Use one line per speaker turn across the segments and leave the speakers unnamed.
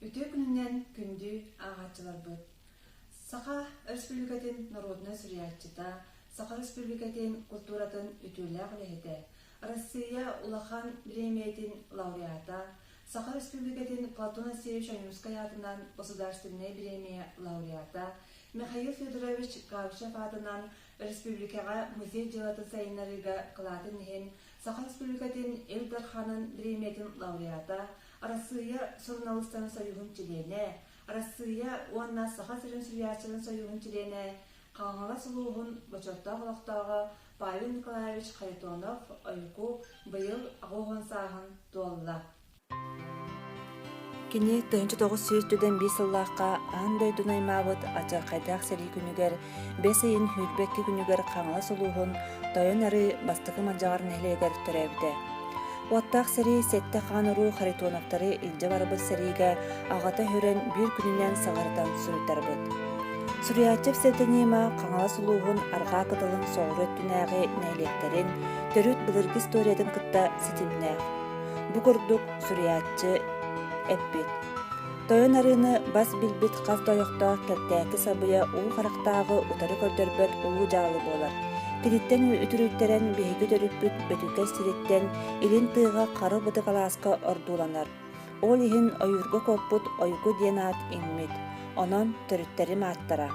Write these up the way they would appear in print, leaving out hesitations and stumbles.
Үтүө күнүнэн күндү ааҕааччыларбыт! Саха Өрөспүүбүлүкэтин норуодунай суруйааччыта, Саха Өрөспүүбүлүкэтин култууратын үтүөлээх үлэһитэ, Арассыыйа улахан бириэмийэтин лауреата, Саха Өрөспүүбүлүкэтин Платон Алексеевич Ойуунускай аатынан Государственнай бириэмийэ лауреата, Михаил Федорович Габышев аатынан республикаҕа музей дьыалатын сайыннарыыга кылаатын иһин Саха Республикатын Ил Дарханын бириэмийэтин лауреата, Арассыыйа суруналыыстарын сойууһун чилиэнэ, Арассыыйа уонна Саха сирин суруйааччыларын сойууһун чилиэнэ, Хаҥалас улууһун бочуоттаах олохтооҕо Павел Николаевич Харитонов-Ойуку быйыл 80 сааһын туолла.
Кини 1991 сыллаахха аан дойдуну аймаабыт алдьархайдаах сэрии күнүгэр бэс ыйын 22 күнүгэр Хаҥалас улууһун Тойон Арыы Бастакы Малдьаҕар нэһилиэгэр төрөөбүтэ. Уоттаах сэрии сэттэ хаан уруу Харитоновтары илдьэ барбыт сэриигэ аҕата өһөрөн биир күнүнэн саҕарытан суруйтарбыт. Суруйааччы псевдонима Хаҥалас улууһун арҕаа кытылын соҕуруу өттүнээҕи нэһилиэктэрин төрүт былыргы историятын кытта ситимнээх. Бу курдук суруйааччы эппит: Тойон арыыны бас билбит хас да ойохтоох кэлтээки сабыйа уу харахтааҕы утары көрдөрбөт улуу дьаалы буолар. Киниттэн үтүрүйтэрэн биһиги төрүппүт Бөтүкэс сириттэн илин тыаҕа хара бытык алааска ордууланар. Ол иһин ойуурга куоппут Ойгу диэн аат иҥмит. Онон төрүттэрим ааттара.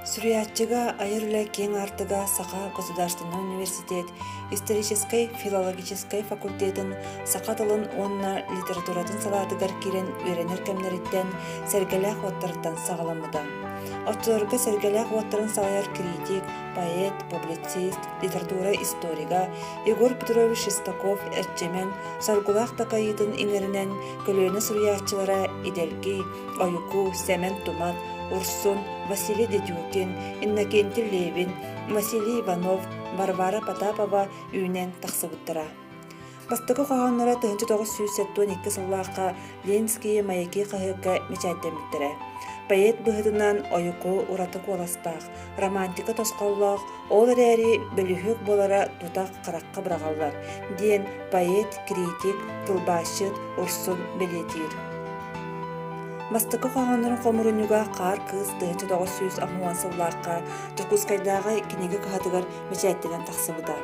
Суруйааччыга айар үлэ киэҥ аартыга Саха государственнай университет историческай филологическай факультетын саха тылын уонна литературатын салаатыгар киирэн үөрэнэр кэмнэриттэн Сэргэлээх уоттарыттан саҕаламмыта. Оччолорго Сэргэлээх уоттарын салайар критик, поэт, публицист, литература историга Егор Петрович Шестаков Эрчимэн соргулаах такайыытын иҥэринэн көлүөнэ суруйааччылара Идэлги, Ойуку, Сэмэн Тумат, Урсун, Василий Дедюкин, Иннокентий Левин, Василий Иванов, Варвара Потапова үүнэн тахсыбыттара. Бастакы хоһоонноро 1972 сыллаахха «Ленские маяки» хаһыакка бэчээттэммиттэрэ. Поэт быһыытынан Ойуку ураты куоластаах, романтика тосхоллоох, ол эрээри бөлүһүөк буолара тута харахха быраҕаллар, диэн поэт, критик, тылбаасчыт Урсун бэлиэтиир. Бастакы хоһооннорун хомурунньуга Хаар кыыс 1980 сыллаахха Дьокуускайдааҕы кинигэ кыһатыгар бэчээттэнэн тахсыбыта.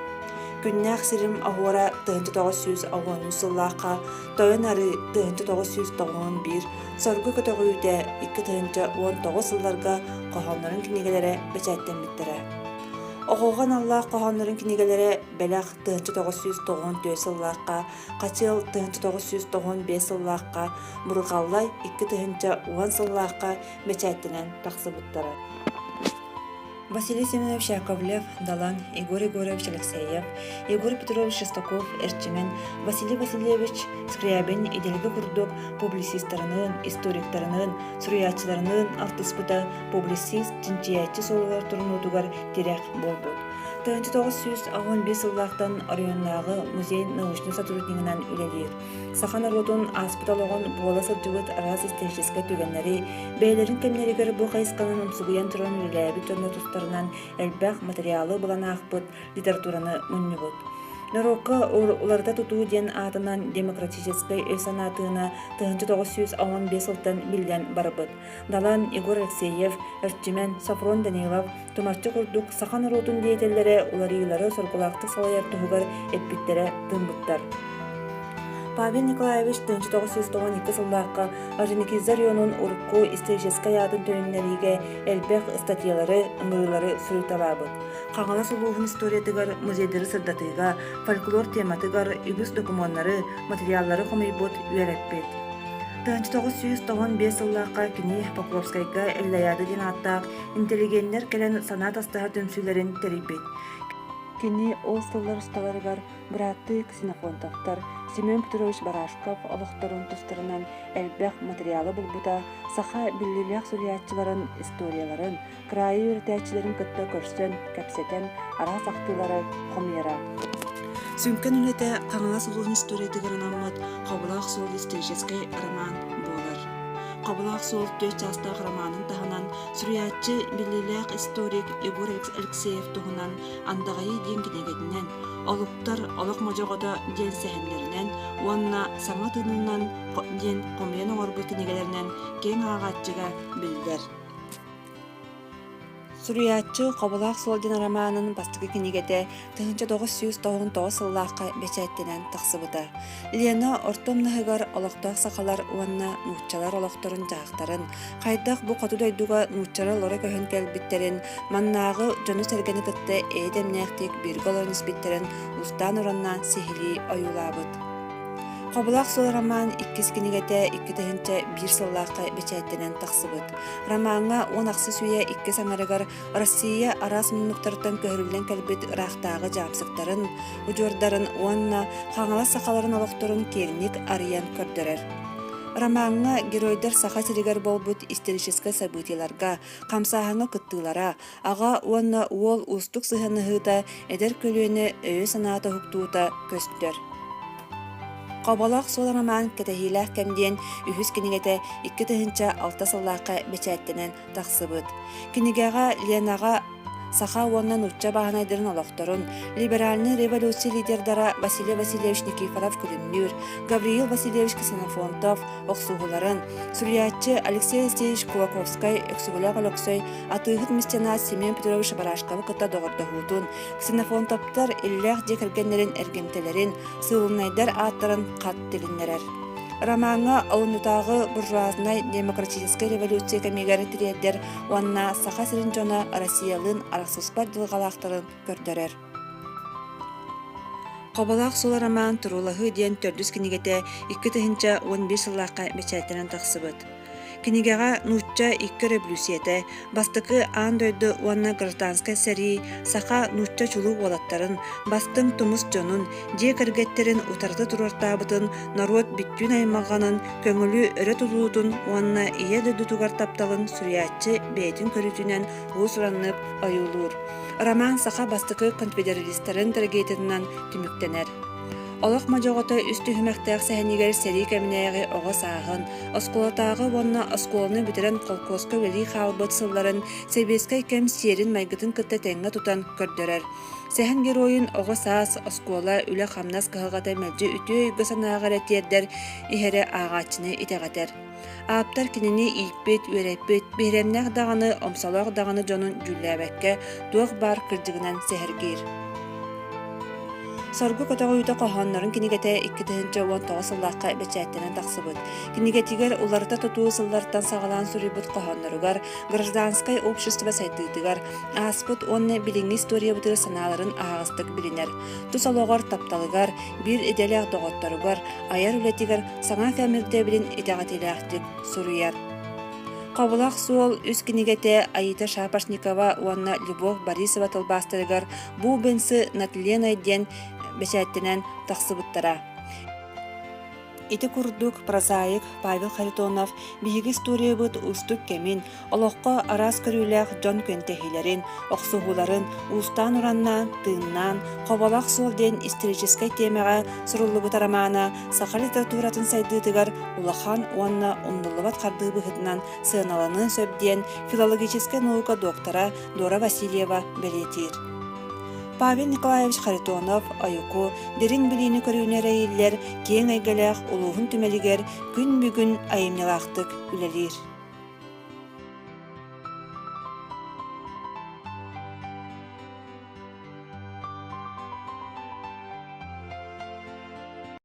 Күннээх сирим оһуора 1983 сыллаахха Тойон Арыы 1991, Соргу көтөҕүүтэ 2019 сылларга хоһооннорун кинигэлэрэ бэчээттэммиттэрэ. Оҕоҕо аналлаах хоһооннорун кинигэлэрэ Бэлэх 1994 сыллаахха Хачыал 1995 сыллаахха, Бурҕаллай 2010 сыллаахха бэчээттэнэн тахсыбыттара. Василий Семенович Яковлев, Далан, Егор Егорович Алексеев, Егор Петрович Шестаков, Эрчимэн, Василий Васильевич Скрябин идэлги курдук публицистарыныын, историктарыныын, суруйааччыларыныын алтыспыта публицист, чинчийээччи суолугар турунуутугар тирэх буолбут. 1985 сыллаахтан оройуоннааҕы музей научнай сотруднигынан үлэлиир. Саха норуотун ааспыт олоҕун буола сылдьыбыт араас историческай түгэннэри, бэйэлэрин кэмнэригэр бу хайысханан умсугуйан туран үлэлээбит дьонно тустарынан элбэх материалы булан аахпыт, литератураны мунньубут. Норуокка уларыта тутуу диэн аатынан демократическай өй-санаа тыына 1915 сылтан биллэн барбыт. Далан Егор Алексеев, Эрчимэн, Софрон Данилов, Тумарчы курдук саха норуотун деятеллэрэ уларыйыылары соргулаахтык салайар туһугар эппиттэрэ тыыммыттар. Павел Николаевич 1992 сыллаахха Орджоникидзе районун урукку историческай аатын төнүннэриигэ элбэх ыстатыйалары, ыҥырыылары суруйталаабыт. Хаҥалас улууһун историятыгар музейдары сырдатыыга, фольклор тематыгар үгүс докумуоннары, материаллары хомуйбут, үөрэппит. 1995 сыллаахха кини Покровскайга Эллайада диэн ааттаах интеллигеннэр кэлэн санаа тастаһар түмсүүлэрин тэрийбит. Кини ол сыллар усталарыгар бырааттыы Ксенофонтовтар, Семен Петрович Барашков олохторун тустарынан элбэх материалы булбута, саха биллиилээх суруйааччыларын историяларын, кыраайы үөрэтээччилэрин кытта көрсөн, кэпсэтэн, араас ахтыылары хомуйара.
Сүҥкэн үлэтэ Хаҥалас улууһун историятыгар анаммыт Хобулаах суол историческай роман буолар.
Хобулаах суол түөрт чаастаах романын таһынан суруйааччы биллиилээх историк Егор Алексеев туһунан Андаҕайыы диэн кинигэтинэн, Олуктар олох модьоҕото диэн сэһэннэринэн уонна Саҥа тыынынан диэн хомуйан оҥорбут кинигэлэринэн киэҥ ааҕааччыга биллэр. Суруйааччы Хоболоох суол диэн романын бастакы кинигэтэ 1999 сыллаахха бэчээттэнэн тахсыбыта. Лена орто умнаһыгар олохтоох сахалар уонна нууччалар олохторун-дьаһахтарын, хайдах бу хоту дойдуга нууччалар олоро көһөн кэлбиттэрин, маннааҕы дьону-сэргэни кытта эйэ-дэмнээхтик бииргэ олорон испиттэрин устаан-ураннаан сиһилии ойуулаабыт. Хобулаах суол роман иккис кинигэтэ 2001 сыллаахха бэчээттэнэн тахсыбыт. Ромаҥҥа уон ахсыс үйэ иккис аҥарыгар Россия араас муннуктарыттан көһөрүллэн кэлбит ыраахтааҕы дьаамсыктарын, удьуордарын уонна Хаҥалас сахаларын олохторун киэҥник арыйан көрдөрөр. Ромаҥҥа геройдар Саха сиригэр буолбут историческай событиеларга, хамсааһыҥҥа кыттыылара, аҕа уонна уол уустук сыһыаннаһыыта эдэр көлүөнэ өйө-санаата уһуктуута көстөр. Хоболоох суол роман Кэтэһиилээх кэм диэн үһүс кинигэтэ 2006 сыллаахха бэчээттэнэн тахсыбыт. Кинигэҕэ Ленаҕа саха уонна нуучча бааһынайдарын олохторун, либеральнай революция лидердара Василий Васильевич Никифоров-Күлүмнүүр, Гавриил Васильевич Ксенофонтов охсуһууларын, суруйааччы Алексей Алексеевич Кулаковскай, Өксөкүлээх Өлөксөй, атыыһыт меценат Семен Петрович Барашковы кытта доҕордоһуутун, Ксенофонтовтар иллээх дьиэ кэргэннэрин эргимтэлэрин, сыылынайдар ааттарын хат тилиннэрэр. Ромаҥҥа олунньутааҕы буржуазнай демократическай революция кэмигэр тириэрдэр уонна Саха сирин дьоно Россиялыын арахсыспат дьылҕалаахтарын көрдөрөр. Хоболоох суол роман Туруулаһыы диэн төрдүс кинигэтэ 2011 сыллаахха бэчээттэнэн тахсыбыт. Кинигэҕэ нуучча икки өрөбүлүүссүйэтэ, бастакы аан дойду уонна гражданскай сэрии, саха нуучча чулуу уолаттарын, бастыҥ тумус дьонун, дьиэ кэргэттэрин утарыта туруортаабытын норуот бүттүүн аймалҕанын, көҥүлү өрө тутуутун уонна ийэ дойдутугар тапталын суруйааччы бэйэтин көрүүтүнэн уус-ураннык ойуулуур. Роман саха бастакы конфедералистарын трагедиятынан түмүктэнэр. Олох модьоҕото үс түһүмэхтээх сэһэнигэр сэрии кэминээҕи оҕо сааһын, оскуолатааҕы уонна оскуоланы бүтэрэн холкуоска үлэлии хаалбыт сылларын сэбиэскэй кэм сиэрин-майгытын кытта тэҥҥэ тутан көрдөрөр. Сэһэн геройун оҕо саас, оскуола, үлэ-хамнас кыһалҕата мэлдьи үтүө өйгө-санааҕа эрэ тиэрдэр иһэрэ ааҕааччыны итэҕэтэр. Ааптар кинини ииппит, үөрэппит, биһирэмнээх даҕаны, омсолоох даҕаны дьонун дьүүллээбэккэ, туох баар кырдьыгынан сэһэргиир. Соргу көтөҕүүтэ хоһооннорун кинигэтэ 2019 сыллаахха бэчээттэнэн тахсыбыт. Кинигэтигэр уларыта тутуу сыллартан саҕалаан суруйбут хоһоонноругар гражданскай общество сайдыытыгар, ааспыт уонна билиҥҥи историябытыгар санааларын аһаҕастык билинэр. Тус олоҕор тапталыгар, биир идэлээх доҕотторугар, айар үлэтигэр саҥа кэм ирдэбилин итэҕэтиилээхтик суруйар. Хобулах суол үс кинигэтэ Аита Шапошникова уонна Любовь Борисова тылбаастарыгар «Бубенцы над Леной» диэн бэчээттэнэн тахсыбыттара. Ити курдук прозаик Павел Харитонов биһиги историябыт уустук кэмин, олоххо араас көрүүлээх дьон күөнтэһиилэрин, охсуһууларын уустаан-ураннаан, тыыннаан, Хоболоох суол диэн историческай тиэмэҕэ суруллубут романа саха литературатын сайдыытыгар улахан уонна умнуллубат хардыы быһыытынан сыаналаныан сөп диэн филологическай наука доктора Дора Васильева бэлиэтиир. Павел Николаевич Харитонов Ойуку дириҥ билиини-көрүүнү эрэйиллэр киэҥ эйгэлээх улууһун түмэлигэр күн бүгүн айымньылаахтык үлэлиир.